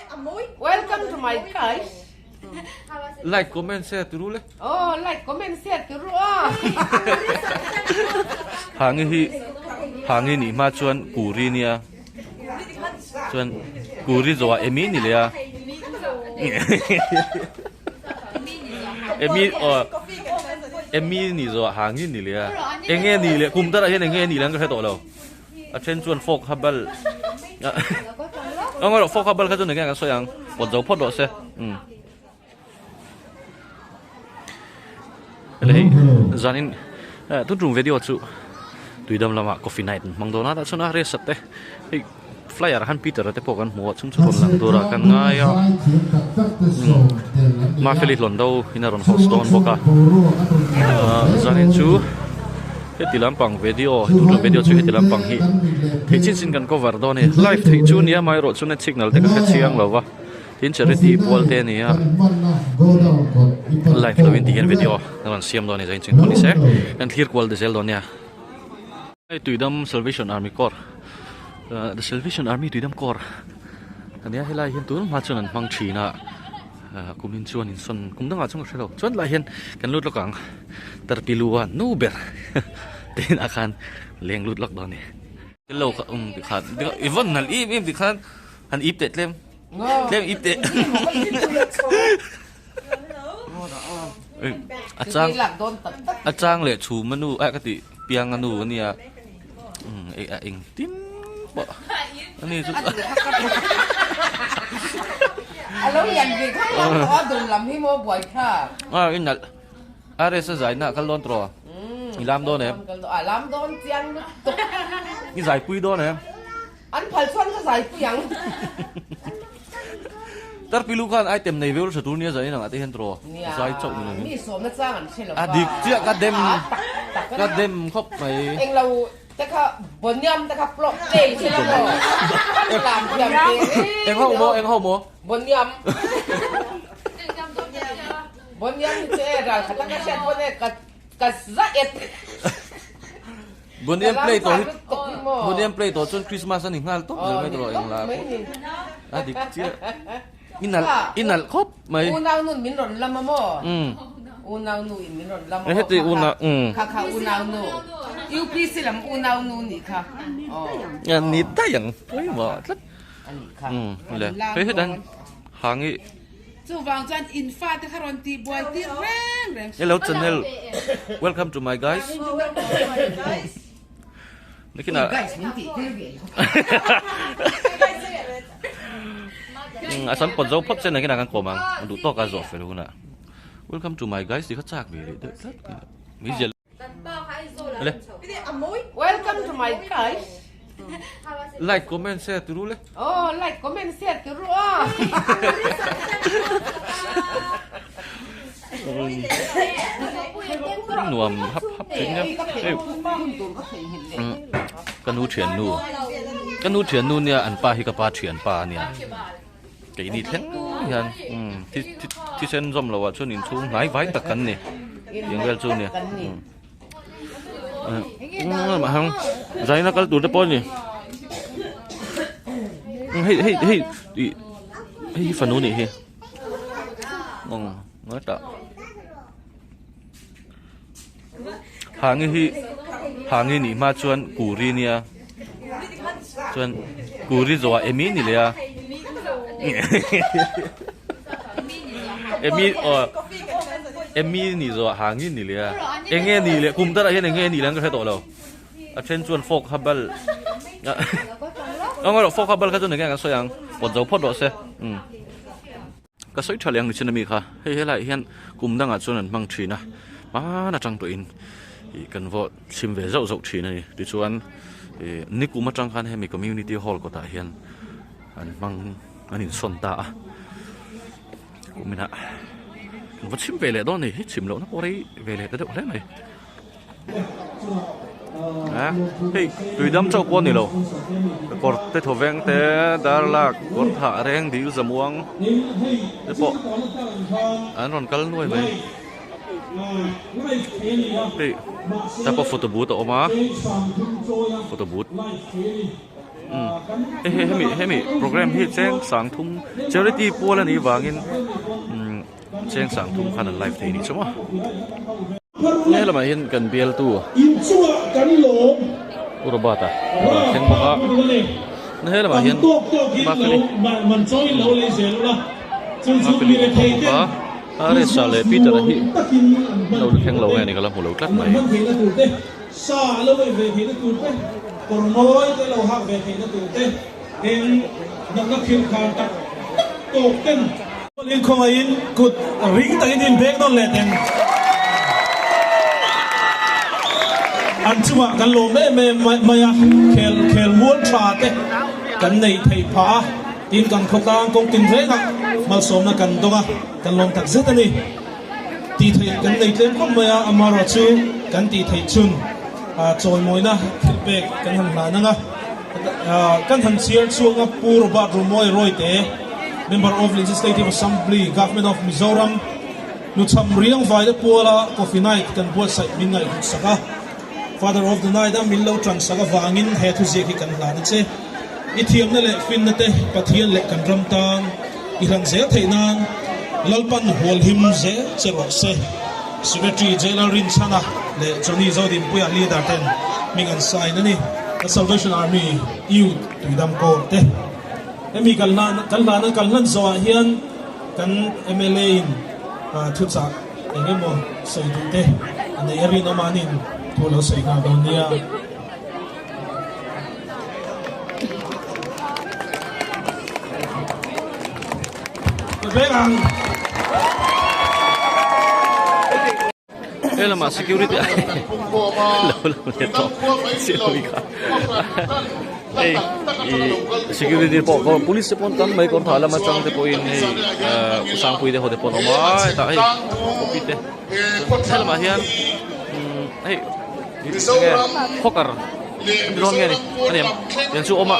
Welcome to my guys. Like comment share turu le. Oh like comment share turu aw. Hangi hi hangi nih hma chuan kuri nia chuan kuri zawh ah emi ni leh a emi aw emi ni zawh ah hangi ni leh a enge ni leh kum tarah hian enge ni leh an ka hre tawh lo a then chuan fork kha bal eng erawh fork kha bal kha chuan enge an sawi ang pawt zo phawt rawh se umm. Hei zanin tun tum video chu tuidam lamah coffee night an hmang dawn a tah chuan a rest te hei flyer han Peter a te pawh kan hmu a chung chu rawn lang turah kan ngai a Mafeli hlawn do in a rawn host dawn bawk a zanin chu heti lampang video tun tum video chu heti lampang hi theih chin chin kan cover dawn a ni live theih chu nia amaherawhchu net signal te ka hre chiang lo va. Tin charity pual te a ni a live lo in ti hian video a rawn siam dawn a ni zain ching pawh ni se kan thlir kual ta zel dawn nia. Hei Tuidam Salvation Army Corps The Salvation Army Tuidam Corps a nia helai hian tun hma chuan an hmang thin a kumin chuan insawn kum dangah chuan ka hre lo chuan lai hian kan lut lawk ang tarpilu a nu ber te inah khan leng lut lawk dawn a ni. Lo kha um tikhan i vawn nalh em em tikhan han ip teh tlem. Tlem ip teh. A chang a chang leh chhum a nu a ka ti piang a nu ania ei a eng tin pawh ani chu a lo lian ve kha lam tawh a dul lam hi maw buai kha a i nalh a rest a zai na kal dawn tawh i lam dawn em a lam dawn chiang lutuk i zai pui dawn em An phal chuan ka zai pui ang. Tarpilu khan item nei viau tha tur nia zai nangah te hian tawh zai chauh ni lovin. Mi sawmna chang an hre lo va. A dik chiah ka dem ka dem khawp mai. Englo te kha boniam te kha plot play che la maw. Kan lam thiam te reng. Eng ho maw eng ho maw. Boniam. Boniam hi chu e ral khat a ka hriat pawn e ka ka za et. Buniam play tawh hi Buniam play tawh chuan Christmas a ni nghal tawp zel mai tawh engla pawh a dik chiah i nalh i nalh khawp mai unau nun min rawn lam a maw unau nu in min rawn lam a heti una kha kha unau nu UPC lam unau nu nih kha aw ni daih ang pawimawh tlat a nih kha le hei hetan hangi Chuvang chuan in fate kha rawn tih buai tir reng reng. Hello channel welcome to my guys. Nikina guys min tih tir ve lo. A sam pawt zo phawt che nakina kan kawm ang duh tawk a zawh fel hunah. Welcome to my guys tih kha chak ve leh deuh tlat. Mi zial. Le. Welcome to my guys. Like comment share turu le. Oh like comment share turu aw. Nuam hap hap thin nia. Ka nu thian nu. Ka nu thian nu nia an pa hi ka pa thian pa ania. Keini thleng hian thi thi thisen zawm loh ah chuan inchhung hnai vai tak kan ni tih vel chu a ni zaina kal tur te pawh a ni hei hei hei ih hei hi fanu nih hi aw hetah hangi hi hangi nih hma chuan kuri nia chuan kuri zawh ah emi ni leh a emi aw emi ni zawh ah hangi ni leh a enge ni leh kum tarah hian enge ni leh an ka hre tawh lo a then chuan fork kha bal eng erawh fork kha bal kha chuan enge an sawi ang pawt zo phawt rawh se umm. Ka sawi tha leh ang ni chin ami kha, hei helaiah hian kum dangah chuan an hmang thin a, hmaan atang tawhin ih kan vaw chhim ve zauh zauh thin a ni. Tichuan ih nikum atang khan hemi community hall kawtah hian an hmang an insawn ta a, kuminah kan va chhim ve leh dawn a ni, hei chhim lohna pawh rei ve leh ta deuh hle mai. Hei tui dam chauh pawh a ni lo kawr te thaw veng te dar lak kawr thah reng dil zamuang te pawh an rawn kal nuai mai hei ta pawh photo booth a awm a photo booth. Hei hi hemi hemi program hi cheng sang thum charity pual a nih vangin cheng sang thum khan an live thei a nih chu maw. He lamah hian kan bialtu Pu Robert-a a rawn thleng bawk a, he lamah hian Mafeli Mafeli a awm bawk a. Aresa leh Peter-a hi lo la thleng lo nge ni ka la hmu lo tlat mai. Sa a lo ei ve theihna tur te, kawr mawi te lo hak ve theihna tur te, eng natna thil khar tak tak tawk ten. In khawngaihin kut ring takin in bek nawn leh teng. An chungah kan lawm em em mai a, khel khel mual tha te kan neih theih phah a, tin kan khawtlang kawng tin rengah malsawmna kan dawng a, kan lawm tak zet a ni. Tih theih kan nei tlem khawp mai a, amaherawh chu kan tih theih chhun chawimawina thil pek kan han hlan ang a, kan han chhiar chhuak a, Pu Robert Rumawi Rawite, Member of Legislative Assembly, Government of Mizoram, Nuchham Riang Vaile Puala Coffee Night kan buatsaih min ngaihhlut sak a, Father of the Night a min lo tan sak avangin he thuziak hi kan hlan a che. I thiamna leh finna te Pathian leh kan ram tan i hlan zel theih nan Lalpan hualhim zel che rawh se. Secretary Jailal Rinchhana leh Johnny Zodinpuia leader ten hming an sign a ni. The Salvation Army Youth Tuidam Corps te hemi kan hlan kan hlana kan hlan zawhah hian kan mla in thuchah eng emaw sawi duh te a nei a rinawm anin thu lo sawi nghal dawn nia. He lamah security lo lo leh tawh chiah kha hei ih security pawh kawr police te pawh an tam mai kawr thah lama chang te pawhin hei ahh sangpui te ho te pawh an awm a hetah hei copy te he lamah hian hei enge hawker mi dawn nge ni a ni em chu awm a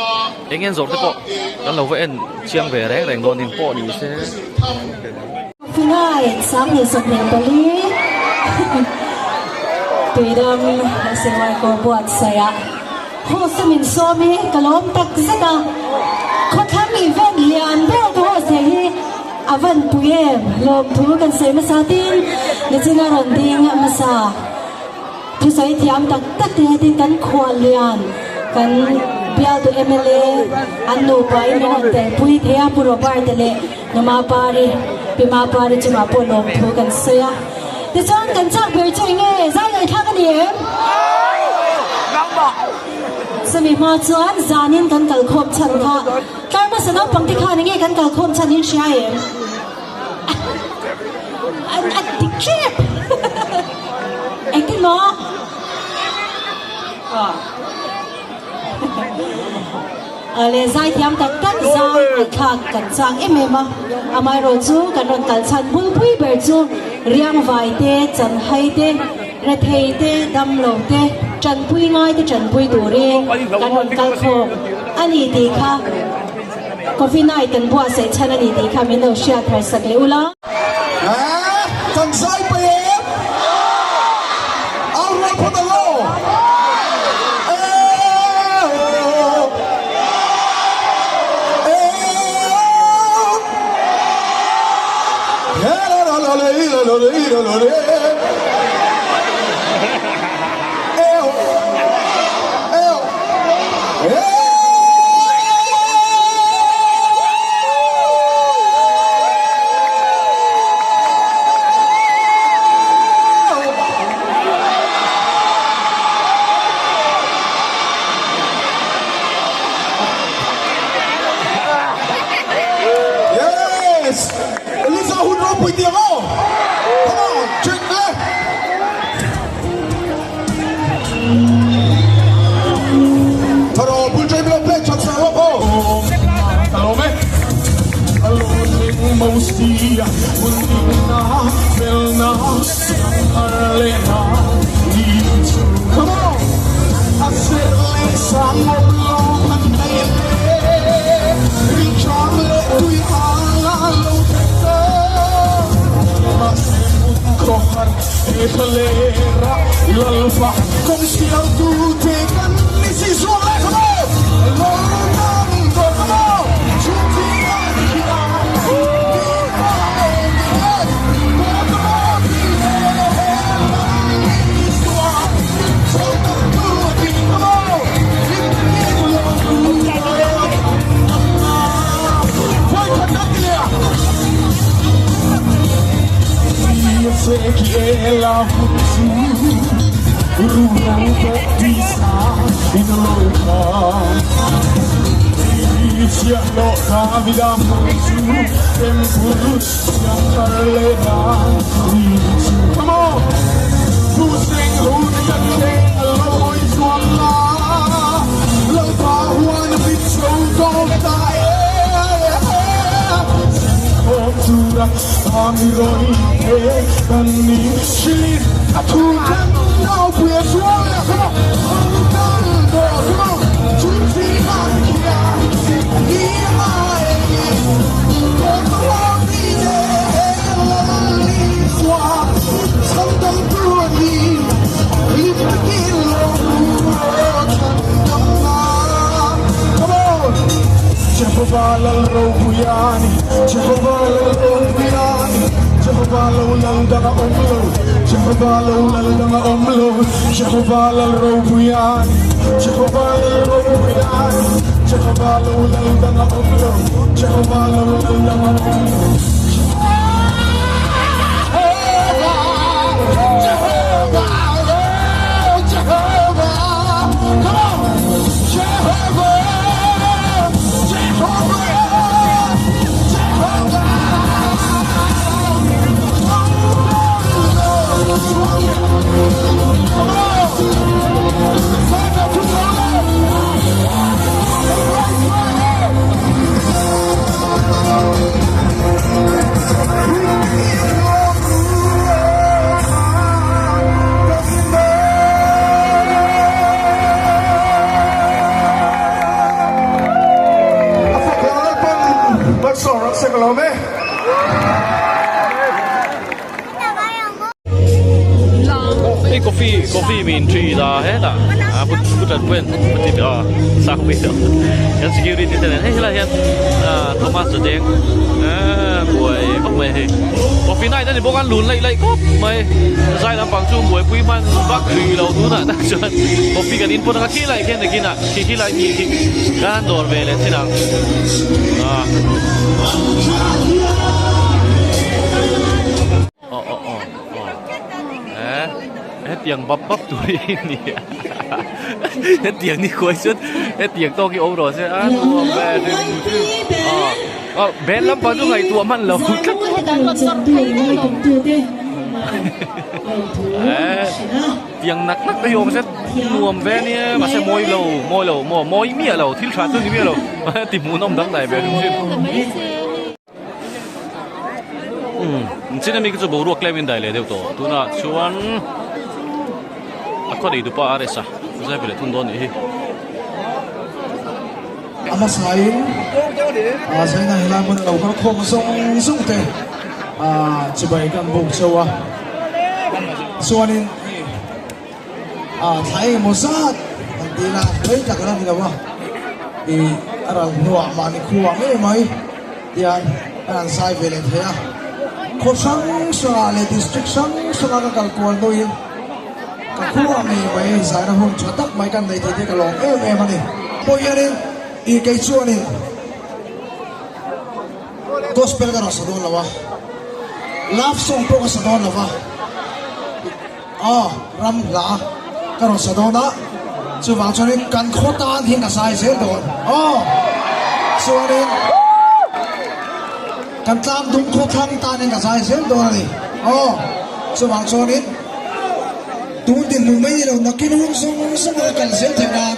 eng nge an zawrh te pawh kan lo va en chiang ve reng reng dawn in pawh ni se. Finai 2024 Tuidam Sipai Kawr buatsaih ah host a min sawm hi ka lawm tak zet a, khawthlang event lian ber ka host thei hi a van pui em, lawmthu kan sawi hmasa tin nichina rawn ding hmasa. Thusawi thiam tak tak te hetin kan khual lian kan bialtu mla an nupa in min rawn telpui thei a, Pu Robert te leh Numa Pari, Pi Ma Pari chungah pawh lawmthu kan sawi a. Tichuan kan chak ber chu enge zai ngaihthlak a ni em? Chumi hma chuan zanin kan kalkhawm chhan kha tlar hmasa naupang te khan enge kan kalkhawm chhan in hria em? An a ti tlep Engtin maw? Awle zaithiam tak tak zai ngaihthlak kan chak em em a, amaherawh chu kan rawn kal chhan bulpui ber chu riangvai te, chanhai te, rethei te, damlo te, tanpui ngai te tanpui turin kan rawn kal khawm a ni tih kha Coffee night kan buatsaih chhan a ni tih kha min lo hriat harsak leh ula. Kan zai paih em? Au rual phawt ang aw. Yes! Elisa hun ropui tiang aw! Come on, drink le! Tharo bul train lo play chak sa lok aw. Kalome. Alone mosia unina felna arlena ni chu. Come on. Asele sang lo kan nei Richam le tui hala lo ta Ma se mun krohar Lalpa kawng sial tu te kan ni si zual lai kha maw? Hei coffee coffee min thi la hetah a pu pu tan pawhin pu ti a sang ve lo kan security te nen hei helai hian ah Thomas chu deng ah buai vak mai a hei coffee night a ni bawk a lun laih laih khawp mai zai lampang chu buaipui hman vak hrih lo tunah tak chuan coffee kan in pawt ang a khi lai khian nakinah khi khi lai khi khi kan dawr ve leh thin ang ah. Aw aw aw aw eh hetiang bap bap tur hi a ni a hetiang ni khuai chuan hetiang tawk hi awm rawh se a nuam ve hrim hrim aw aw band lampang chu ngaihtuah hman lo tlat eh tiang nak nak te hi awm se nuam ve nia mahse mawi lo mawi lo maw mawi miah lo thil tha chu ni miah lo ti hmuhnawm dang dai ve hrim hrim. Umm chin ami chu boruak tlem in dai leh deuh tawh tunah chuan a khaw nei tupa a resa zai ve leh thung dawn nih hi. A hmasain a zaina helai hmun a lo kal khawm zawng zawng te a chibai kan buk chauh a chuanin hei a thla engemaw zat an tih la rei tak a ni lo a ih a ral hnuah mahni khuah ngei mai hian an han zai ve leh thei a khaw hrang hrangah leh district hrang hranga ka kal kual hnuin ka khuah ngei mai zaina hun tha tak mai kan nei thei te ka lawm em em a ni pawh hianin ih kei chuanin gospel ka rawn sa dawn lo a love song pawh ka sa dawn lo va. Aw, ram hla ka rawn sa dawn a, chuvang chuanin kan khaw tan hian ka zai zel dawn. Aw, chuanin kan tlang dum khaw thlang tan hian ka zai zel dawn a ni. Aw, chuvang chuanin tun dinhmun mai ni lo nakin hun zawng zawng a ka kal zel theih nan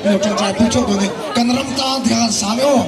ka lo tawngtai pui theuh dawn a ni. Kan ram tan ti kha kan sang e aw.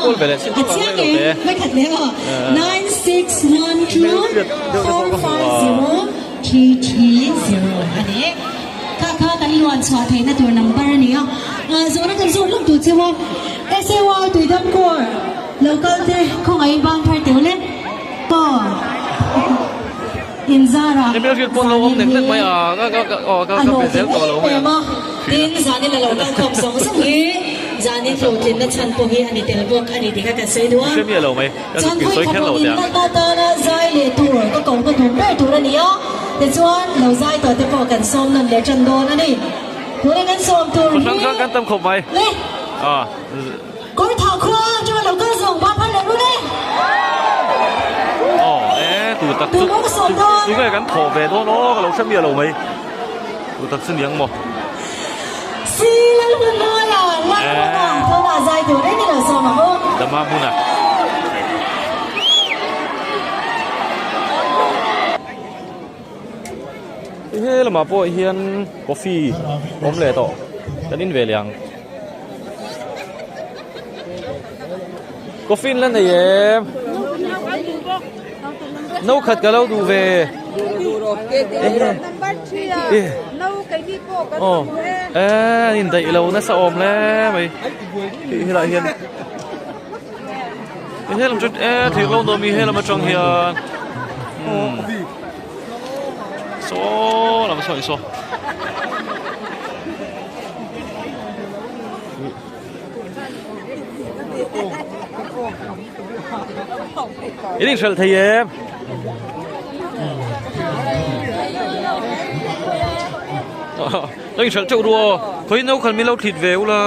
Kawl ve leh sin chu a rei lo te. Hmelhriat deuh te pawh ka hmu a. Kha kha kan luan chhuah theihna tur number a ni a, zawhna kan zawt lawk duh cheu a, SAY Tuidam Corps lo kal te khawngaihin ban phar teuh le aw inzarah zanin hi a hlawhtling em em a, tin zanin a lo kal khawm zawng zawng hi zanin hlawhtlinna chhan pawh hi a ni tel bawk a ni tih kha kan sawi duh a, chuan vawi khat rawn inlan atana zai leh tur ka kohna tur ber tur a ni a. Tichuan, lo zai tawh te pawh kan sawm nawn leh tan dawn a ni. Tuna kan sawm tur hi Hrang hrang kan tam khawp mai. Le. Kawrthah khua atanga lo kal zawng ba phal leh run e. Aw e tu tak chu Tu maw ka sawm dawn? Tu nge kan thawh ve dawn aw ka lo hre miah lo mai. Tu tak chu niang maw? Si Lalhmunmawia Lalhmuna tunah zai tur reng i lo sawm ang u. Dama hmuna. He lamah pawh hian coffee awm leh tawh kan in ve leh ang coffee in la nei em no khat ka lo duh ve aw e an indaih lo nasa awm hle mai helaiah hian. He lam chu e thir lo dawm hi he lam atang hian umm saw lam saw saw in inhrelh thei em lo inhrelh teuh ru aw khawiin no khan min lo thlit ve ula.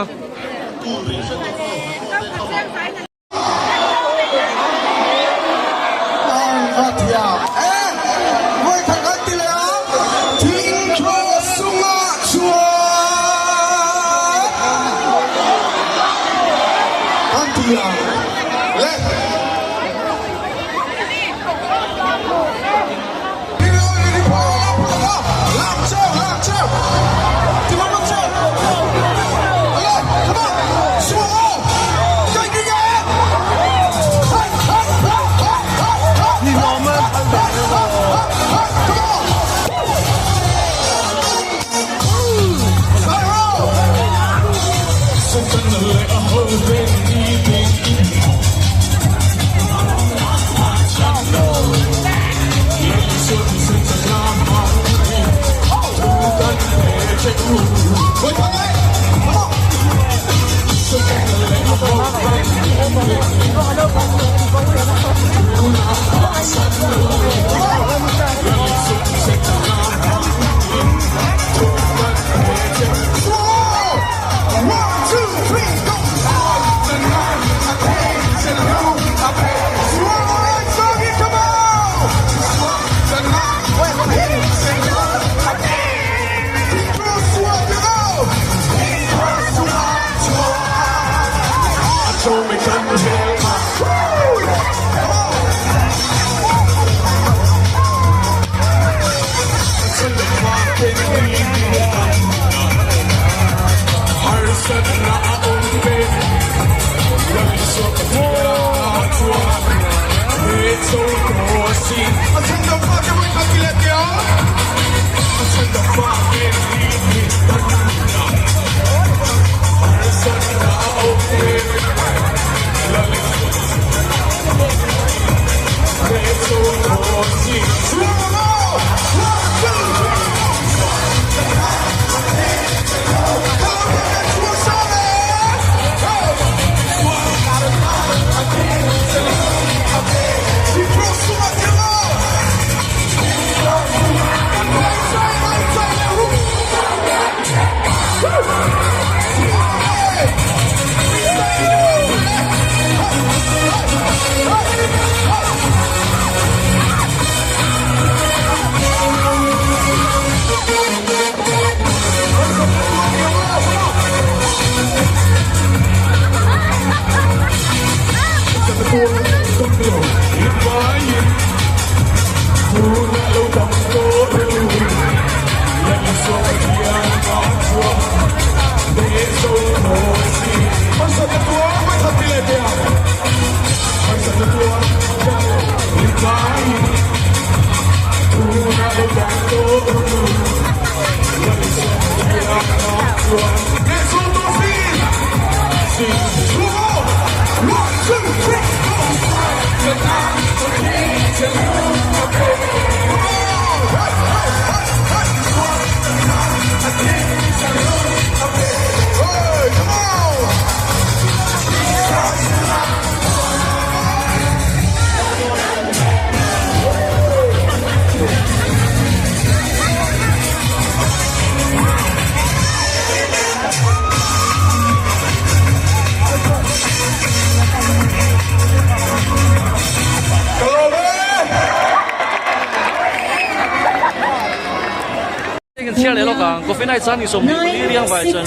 kan chhiar leh lawk ang Coffee Night chuan 24 riang vai chuan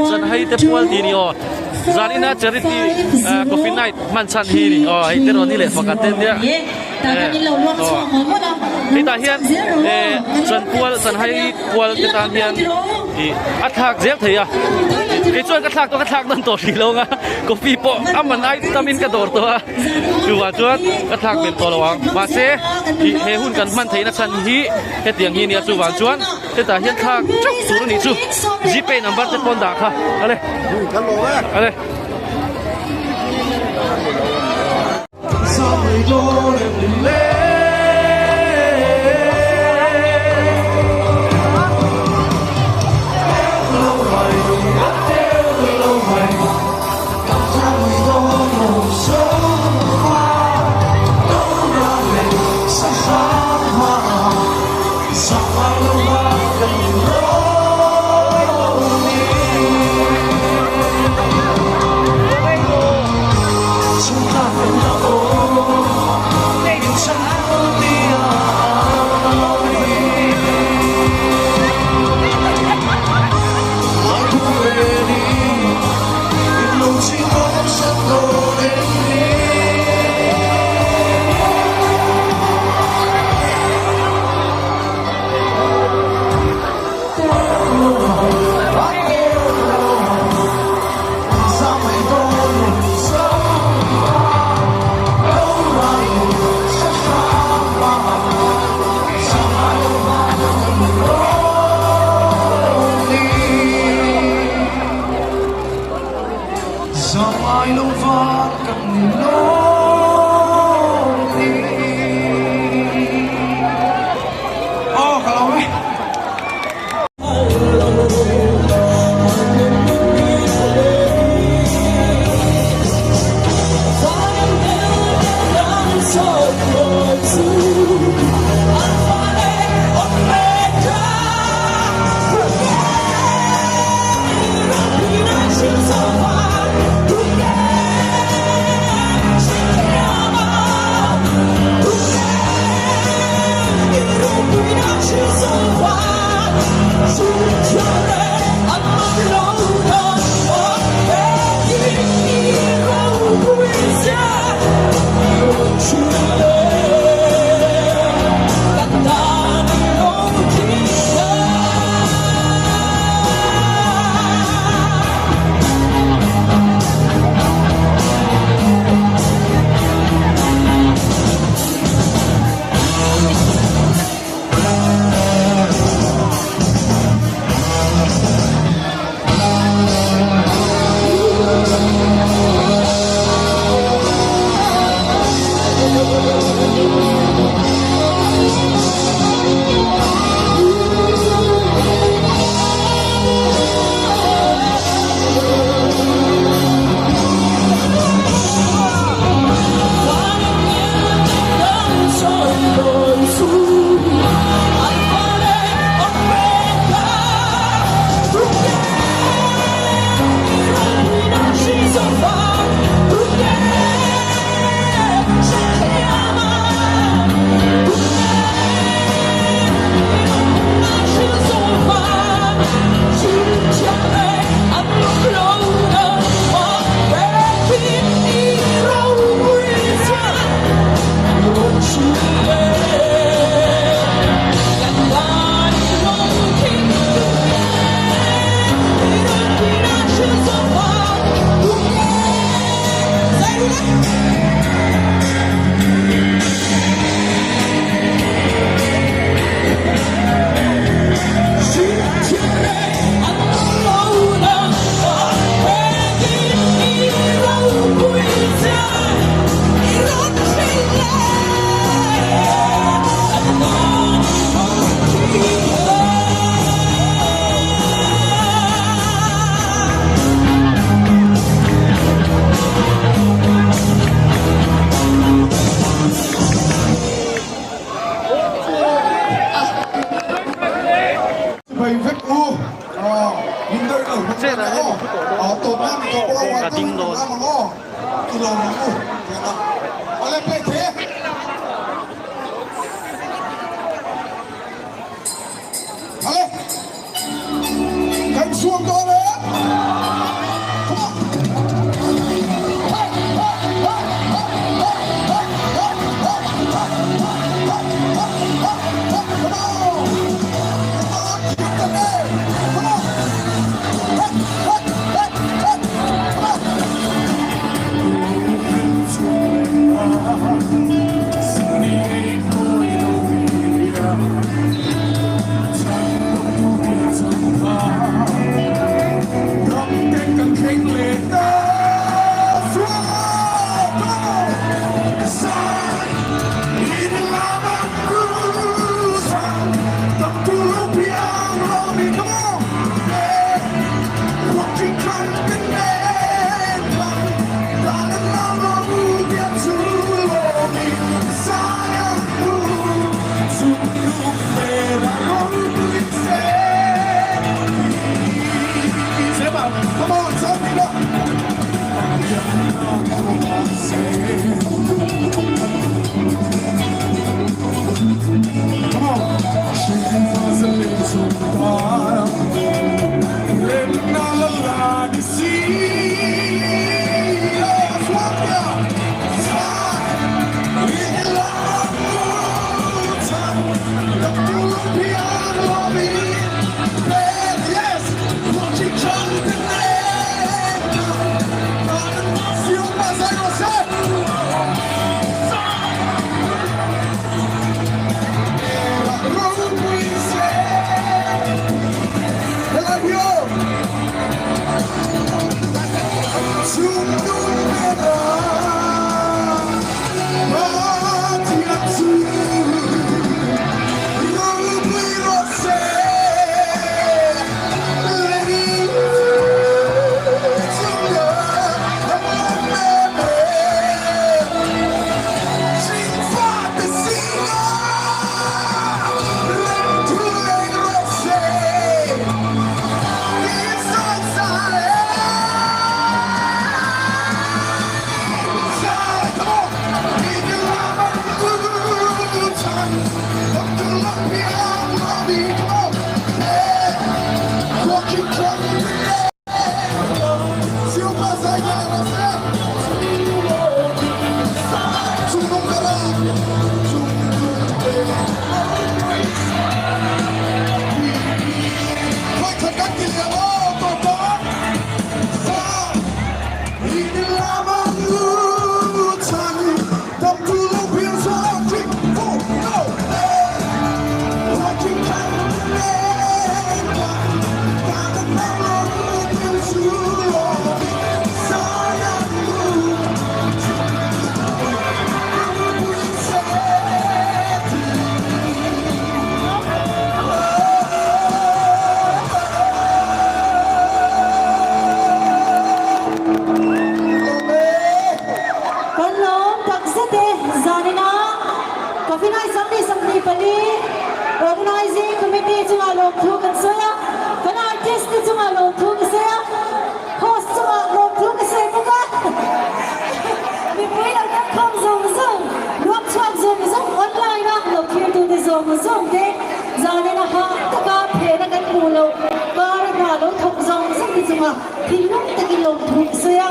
chuan hei te pual tih a ni aw zanina charity Coffee Night hman chhan hi a ni aw hei te rawn ni leh pakhat te nia hetah hian chuan pual chuan hei pual te tan hian ih a thlak zel thei a kei chuan ka thlak tawh ka thlak dawn tawh hrih lo ang a coffee pawh a man ai tamin ka dawr tawh a chuvang chuan ka thlak belh tawh lo ang mahse ih he hun kan hman theihna chhan hi hetiang hi a nia chuvang chuan hetah hian thlak chauh tur a nih chu gpay number te pawn dah kha ale ale. Ka ding dawn. Kan chhuak dawn e! Come on! Hey! Hey! Hey! Hey! Hey! Hey! Hey! Hey! Hey! Hey! Hey! Hey! Hey! Come on! Come on! Keep the name! Come on! Hey! Hey! Hey! Hey! Come on! Kan lawm takzet e zanina Coffee Night 24 Organizing Committee chungah lawmthu kan sawi a, kan artist te chungah lawmthu ka sawi a, host chungah lawmthu ka sawi bawk a, mipui lo kal khawm zawng zawng, ruak chhuak zawng zawng online a lo thirtu te zawng zawng te zanina hah taka phena kan hmuh loh kar hna lo thawk zawng zawng te chungah Thinlung takin lawmthu ka sawi a,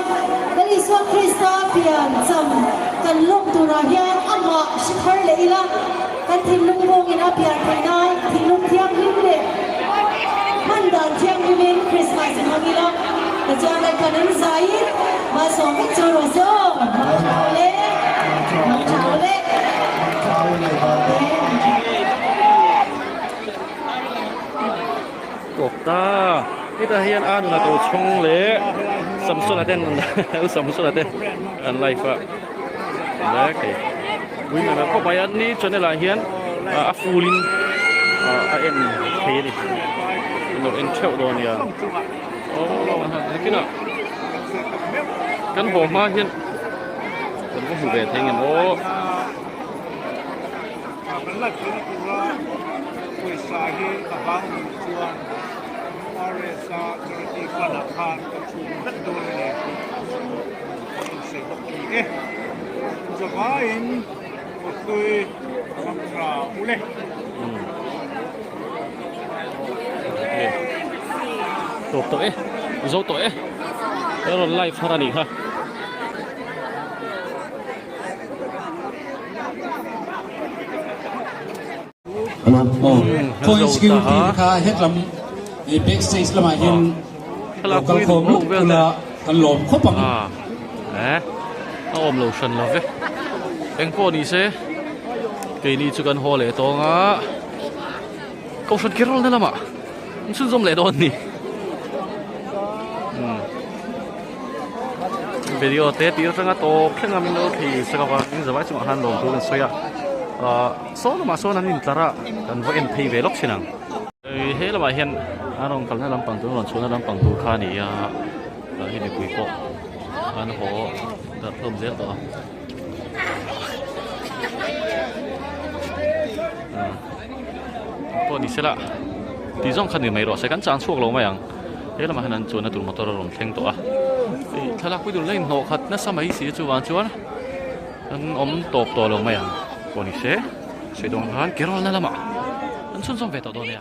Lal Isua Krista pian cham kan lawm turah hian amah hre thar leh ila, kan thinlung vawngin a pian theih nan thinlung thianghlim leh hman dan thianghlimin Krismas in hmang ila, tichuan Lalpan an zaiin malsawm vek chu rawh se aw. Mangtha le, mangtha le. Tawp ta. Hetah hian a nuna to chhawng leh Samsona ten u Samsona te an live a lek hei pui mai mai khawp mai a ni channel ah hian a full in a en thei a ni an lo en theuh dawn a nia aw nakinah kan haw hma hian kan va hmu ve thei ang em aw. Pawisa hi ka bang duh chuan RSA charity fund ah khan ka chhung vek dawn a ni ka insawi bawk a ni e. Zavaiin Mutui Ramtha ule. Tawp tawh e, zo tawh e. Ka rawn live har a nih kha. Hello. Oh, Coin security kha hetlam i backstage lamah hian lo kal khawm luk ula kan lawm khawp ang. Eh, a awm lo hran lo ve. Eng pawh ni se, keini chu kan haw leh tawng a. Kohhran Kerala na lamah an chhunzawm leh dawn ni. Hmm. Video te tir atanga tawp thleng a min lo thei sak avangin zavai chungah khan lawm thu kan sawi a. Ah, saw lamah sawn an intlar a, kan va en phei ve lawk thin ang. He lamah hian an rawn kalna lampang tur, an rawn chhuahna lampang tur kha a ni a, tah hi mipui pawh an haw darh hlawm zel tawh a. Pawh ni sela tih zawng kha ni mai rawh se kan chang chhuak lo mai ang he lamah hian an chuanna tur motor a rawn thleng tawh a hei thlalak pui tur la inhnawh khat nasa mai si chuvang chuan kan awm tawp tawh lo mai ang pawh ni se sawi dawn khan Kerala lamah an chhunzawm ve tawh dawn nia.